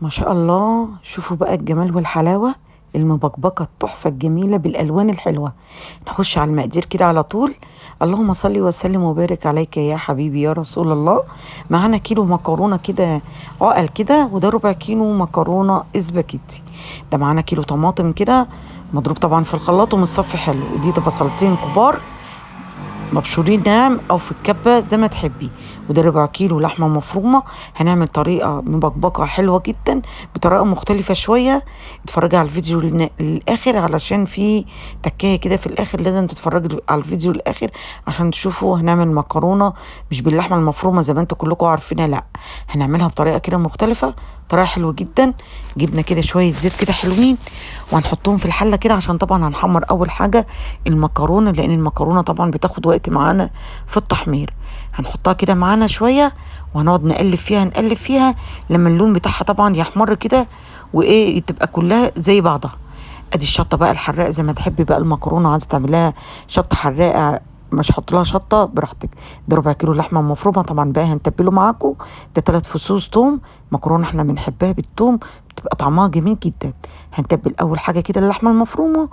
ما شاء الله، شوفوا بقى الجمال والحلاوة، المبكبكة التحفة الجميلة بالألوان الحلوة. نخش على المقادير كده على طول. اللهم صل وسلم وبارك عليك يا حبيبي يا رسول الله. معانا كيلو مكرونة كده عقل كده، وده ربع كيلو مكرونة اسباجيتي. ده معانا كيلو طماطم كده مضروب طبعا في الخلاط ومتصفي حلو، ودي ده بصلتين كبار مبشورين ناعم او في الكبه زي ما تحبي، وده ربع كيلو لحمه مفرومه. هنعمل طريقه مبكبكه حلوة جدا بطريقة مختلفة شوية. اتفرجي على الفيديو للاخر علشان في تكايه كده في الاخر، لازم تتفرجي على الفيديو للاخر عشان تشوفوا. هنعمل مكرونه مش باللحمه المفرومه زي ما انتوا كلكم عارفينها، لا هنعملها بطريقة كده مختلفة، طريقه حلوة جدا. جبنا كده شوية زيت كده حلوين وهنحطهم في الحلة كده، عشان طبعا هنحمر اول حاجة المكرونه، لان المكرونه طبعا بتاخد وقت معانا في التحمير. هنحطها كده معانا شوية وهنقعد نقلب فيها نقلب فيها لما اللون بتاعها طبعا يحمر كده وايه، تبقى كلها زي بعضها. ادي الشطه بقى الحراقه زي ما تحبي بقى، المكرونه عايزه تعمليها شطه حراقه مش حط لها شطه براحتك. ده ربع كيلو لحمه مفرومه طبعا بقى هنتبله معاكم. ده 3 فصوص توم، مكرونه احنا بنحبها بالتوم بتبقى طعمها جميل جدا. هنتبل اول حاجة كده اللحمة المفرومه،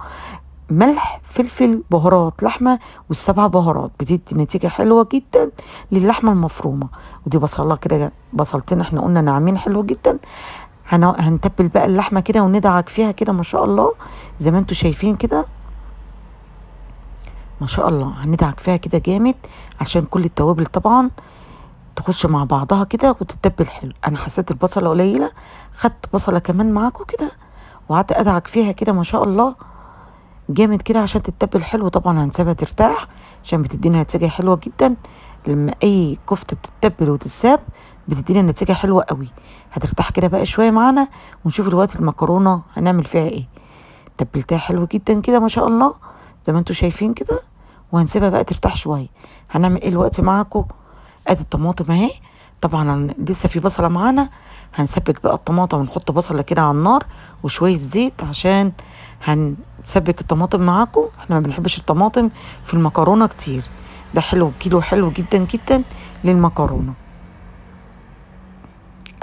ملح فلفل بهارات لحمه والسبع بهارات، بتدي نتيجة حلوة جدا للحمه المفرومه. ودي بصله كده، بصلتين احنا قلنا ناعمين حلو جدا. هنتبل بقى اللحمة كده وندعك فيها كده ما شاء الله زي ما انتوا شايفين كده ما شاء الله. هندعك فيها كده جامد عشان كل التوابل طبعا تخش مع بعضها كده وتتبل حلو. انا حسيت البصله قليله، خدت بصله كمان معاكم كده وقعدت ادعك فيها كده ما شاء الله جامد كده عشان تتبل حلو. طبعا هنسيبها ترتاح عشان بتدينا نتيجة حلوة جدا. لما اي كفته بتتبل وتتساب بتدينا نتيجة حلوة قوي. هترتاح كده بقى شوية معانا ونشوف الوقت المكرونه هنعمل فيها ايه. تبلتها حلو جدا كده ما شاء الله زي ما انتوا شايفين كده، وهنسيبها بقى ترتاح شوية. هنعمل ايه الوقت معاكم؟ ادي الطماطم اهي، طبعا لسه في بصله معانا. هنسبك بقى الطماطم ونحط بصله كده على النار وشوية زيت عشان هنسبك الطماطم معاكم. احنا ما بنحبش الطماطم في المكرونه كتير. ده حلو كيلو حلو جدا جدا للمكرونه.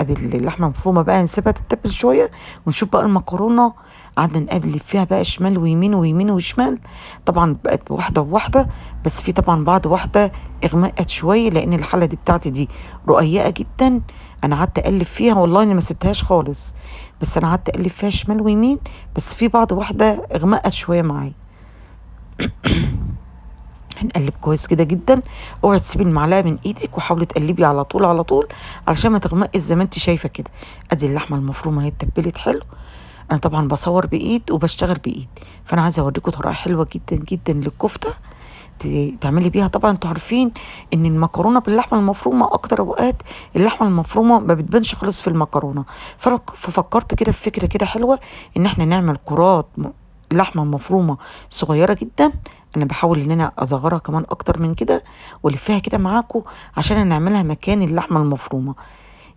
ادي اللحمة المفرومه بقى هنسيبها تتبل شوية ونشوف بقى المكرونه. قعدنا نقلب فيها بقى شمال ويمين ويمين وشمال، طبعا بقت واحدة وواحدة، بس في طبعا بعض واحدة اغمقت شوية لان الحلة دي بتاعتي دي رقيقه جدا. انا قعدت اقلب فيها والله اني ما سبتهاش خالص، بس انا قعدت اقلب فيها شمال ويمين، بس في بعض واحدة اغمقت شوية معايا. هنقلب كويس كده جدا. اوعي تسيبي المعلقة من ايدك وحاولي تقلبي على طول على طول علشان ما تغمقش زي ما انت شايفه كده. ادي اللحمة المفرومه اهي اتبلت حلو. انا طبعا بصور بايد وبشتغل بايد، فانا عايزه اوريكم طريقه حلوة جدا جدا للكفته تعملي بيها. طبعا انتوا عارفين ان المكرونه باللحمه المفرومه اكتر اوقات اللحمة المفرومه ما بتبانش خالص في المكرونه، ففكرت كده في فكرة كده حلوة ان احنا نعمل كرات لحمه مفرومه صغيرة جدا. انا بحاول ان انا اصغرها كمان اكتر من كده والفها كده معاكم عشان نعملها مكان اللحمة المفرومه.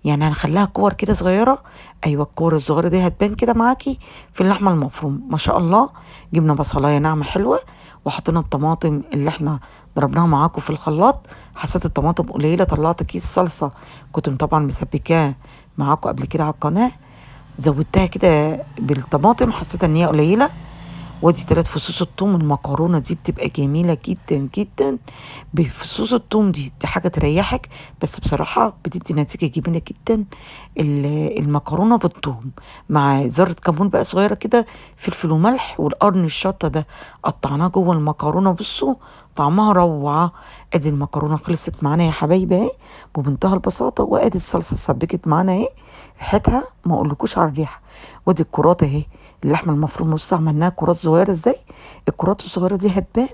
يعني هنخليها كور كده صغيرة. ايوه الكور الصغيرة دي هتبان كده معاكي في اللحمة المفرومه ما شاء الله. جبنا بصلايه ناعمة حلوة وحطينا الطماطم اللي احنا ضربناها معاكم في الخلاط. حسيت الطماطم قليله طلعت كيس صلصه كنت طبعا مسبكاه معاكم قبل كده على القناة، زودتها كده بالطماطم حسيت ان هي قليله. وادي 3 فصوص الثوم. المكرونه دي بتبقى جميلة جدا جدا بفصوص الثوم دي حاجة تريحك، بس بصراحة بتدي نتيجة جميلة جدا. المكرونه بالثوم مع ذره كمون بقى صغيرة كده، فلفل وملح، والقرن الشطه ده قطعناه جوه المكرونه، بصوا طعمها روعه. ادي المكرونه خلصت معانا يا حبايبي اهي بمنتهى البساطة، وادي الصلصه اتسبكت معانا اهي، ريحتها ما اقولكوش على الريحة. وادي الكرات اهي اللحمة المفرومه، بصوا عملناها كرات صغيرة ازاي. الكرات الصغيرة دي هتبان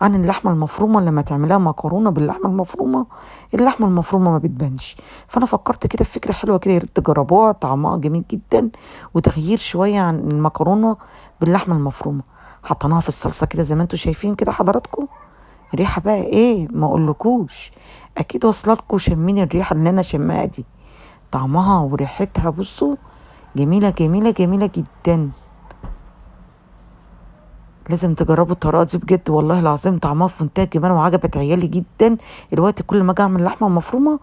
عن اللحمة المفرومه لما تعملها مكرونه باللحمه المفرومه، اللحمة المفرومه ما بتبانش. فانا فكرت كده في فكرة حلوة كده، يا ريت تجربوها، طعمها جميل جدا وتغيير شوية عن المكرونه باللحمه المفرومه. حطيناها في الصلصه كده زي ما انتم شايفين كده حضراتكم، ريحه بقى ايه ما اقولكوش، اكيد واصله لكم شمين الريحة اللي انا شماها دي، طعمها وريحتها بصوا جميلة جميلة جميلة جدا. لازم تجربوا الطريقة دي بجد والله العظيم، طعمها في منتهى الجمال وعجبت عيالي جدا. الوقت كل ما اجي اعمل لحمه مفرومه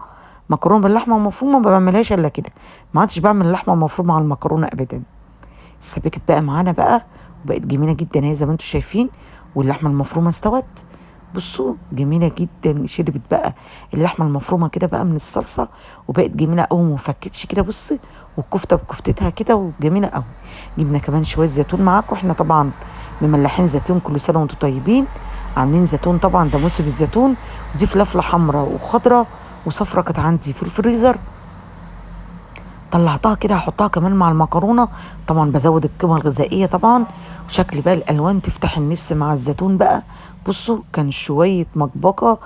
مكرونه باللحمه المفرومه ما بعملهاش الا كده، ما عادش بعمل لحمه مفرومه على المكرونه ابدا. السبكت بقى معانا بقى وبقت جميلة جدا اهي زي ما انتم شايفين، واللحمة المفرومه استوت. بصوا جميلة جدا، شربت بقى اللحمة المفرومه كده بقى من الصلصه وبقت جميلة قوي وما فكتش كده. بصي والكفته بكفتتها كده وجميلة قوي. جبنا كمان شوية زيتون معاكم، احنا طبعا مملحين زيتون، كل سنة وانتم طيبين، عاملين زيتون طبعا ده موسم الزيتون. ودي فلافله حمراء وخضراء وصفرة كانت عندي في الفريزر، طلعتها كده هحطها كمان مع المكرونه. طبعا بزود القيمة الغذائية طبعا، وشكل بقى الالوان تفتح النفس مع الزيتون بقى. بصوا كان شوية مطبقه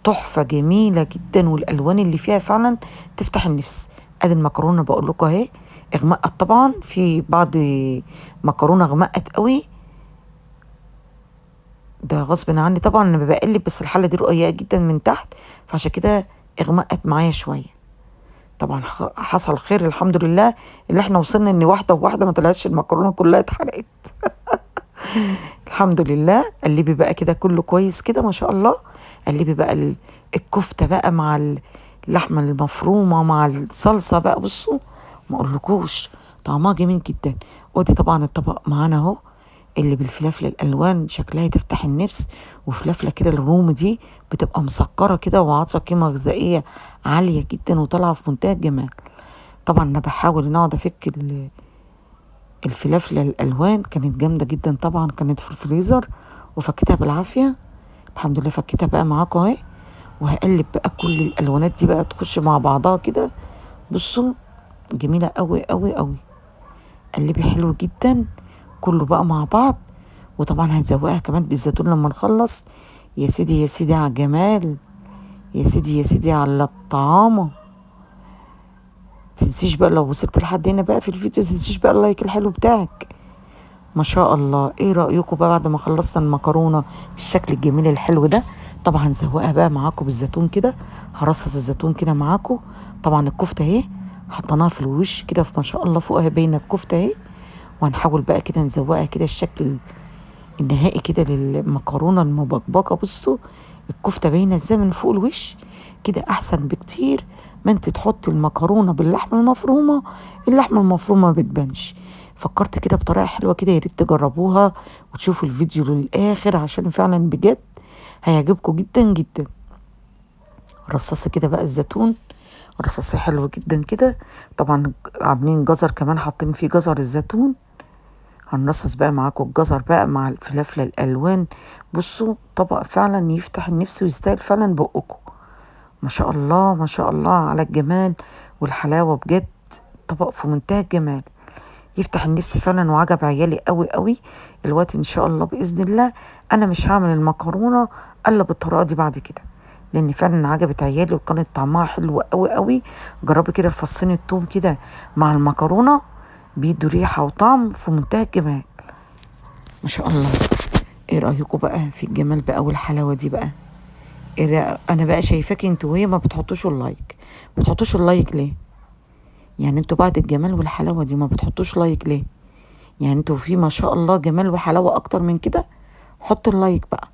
تحفة جميلة جدا، والالوان اللي فيها فعلا تفتح النفس. ادي المكرونه بقول لكم اهي اغمقت، طبعا في بعض مكرونه غمقت قوي، ده غصب عني طبعا انا بقلب، بس الحلة دي رقيقه جدا من تحت فعشان كده اغمقت معايا شوية. طبعا حصل خير الحمد لله اللي احنا وصلنا ان واحدة وواحدة ما طلعتش المكرونه كلها اتحرقت. الحمد لله. قلبي بقى كده كله كويس كده ما شاء الله. قلبي بقى الكفتة بقى مع اللحمة المفرومه مع الصلصه بقى، بصوا ما اقولكوش طعمها جميل جدا. وادي طبعا الطبق معانا اهو اللي بالفلافله الالوان شكلها تفتح النفس، وفلافله كده الروم دي بتبقى مسكره كده وعاطيه قيمة غذائية عالية جدا وطالعه في منتهى الجمال. طبعا انا بحاول ان اقعد افك الفلافله الالوان، كانت جامدة جدا طبعا، كانت في الفريزر وفكتها بالعافية الحمد لله. فكتها بقى معاكم اهي، وهقلب بقى كل الالوانات دي بقى تخش مع بعضها كده. بصوا جميلة قوي قوي قوي، قلبي حلو جدا كله بقى مع بعض. وطبعا هنزوقها كمان بالزيتون لما نخلص. يا سيدي يا سيدي على الجمال، يا سيدي يا سيدي على الطعامه. تنسيش بقى لو وصلت لحد هنا بقى في الفيديو تنسيش بقى ال like الحلو بتاعك. ما شاء الله. ايه رايكم بقى بعد ما خلصنا المكرونه بالشكل الجميل الحلو ده؟ طبعا هنزوقها بقى معاكم بالزيتون كده، هرصص الزيتون كده معاكم. طبعا الكفتة اهي حطيناها في الوش كده ما شاء الله، فوقها باينة الكفتة اهي. وهنحاول بقى كده نزوقها كده الشكل النهائي كده للمكرونه المبكبكه. بصوا الكفتة باينة ازاي من فوق الوش كده، احسن بكتير ما انت تحطي المكرونه باللحمه المفرومه، اللحمة المفرومه ما بتبانش. فكرت كده بطريقة حلوة كده، يا ريت تجربوها وتشوفوا الفيديو للاخر عشان فعلا بجد هيعجبكم جدا جدا. رصاصة كده بقى الزيتون، رصاصة حلو جدا كده. طبعا عاملين جزر كمان، حاطين فيه جزر الزيتون. هنرصص بقى معاكم الجزر بقى مع الفلافله الالوان. بصوا طبق فعلا يفتح النفس ويستاهل فعلا بقكم. ما شاء الله ما شاء الله على الجمال والحلاوه، بجد طبق في منتهى الجمال يفتح النفس فعلا، وعجب عيالي قوي قوي. الوقت ان شاء الله باذن الله انا مش هعمل المكرونه الا بالطريقة دي بعد كده، لان فعلا عجبت عيالي وكانت طعمها حلو قوي قوي. جربي كده فصين التوم كده مع المكرونه، بيدوا ريحه وطعم في منتهى الجمال ما شاء الله. ايه رايكم بقى في الجمال بقى والحلاوه دي بقى؟ إيه انا بقى شايفاكي انتوا وهي ما بتحطوش ال like. ما بتحطوش ال like ليه؟ يعني انتوا بعد الجمال والحلاوه دي ما بتحطوش like ليه؟ يعني انتوا في ما شاء الله جمال وحلاوة اكتر من كده. حطوا ال like بقى،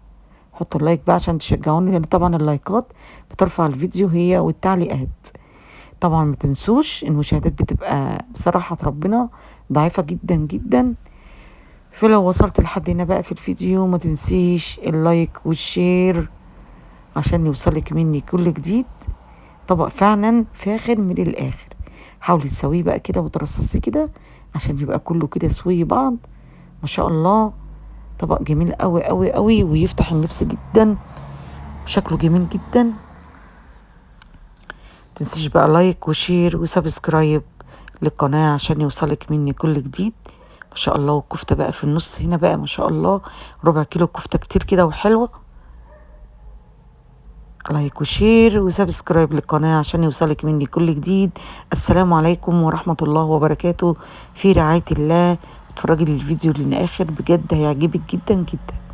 حطوا ال like بقى عشان تشجعوني، لان طبعا اللايكات بترفع الفيديو هي والتعليقات. طبعا ما تنسوش المشاهدات بتبقى بصراحة ربنا ضعيفة جدا جدا، فلو وصلت لحد هنا بقى في الفيديو ما تنسيش ال like وال share عشان يوصلك مني كل جديد. طبق فعلا فاخر من الاخر، حاولي تسويه بقى كده وترصصيه كده عشان يبقى كله كده سوي بعض ما شاء الله. طبق جميل قوي قوي قوي ويفتح النفس جدا، شكله جميل جدا. تنسيش بقى like و share و subscribe للقناة عشان يوصلك مني كل جديد ما شاء الله. والكفتة بقى في النص هنا بقى ما شاء الله، ربع كيلو كفتة كتير كده وحلوة. like و share و subscribe للقناة عشان يوصلك مني كل جديد. السلام عليكم ورحمة الله وبركاته، في رعاية الله. اتفرجي للفيديو للآخر بجد هيعجبك جدا جدا.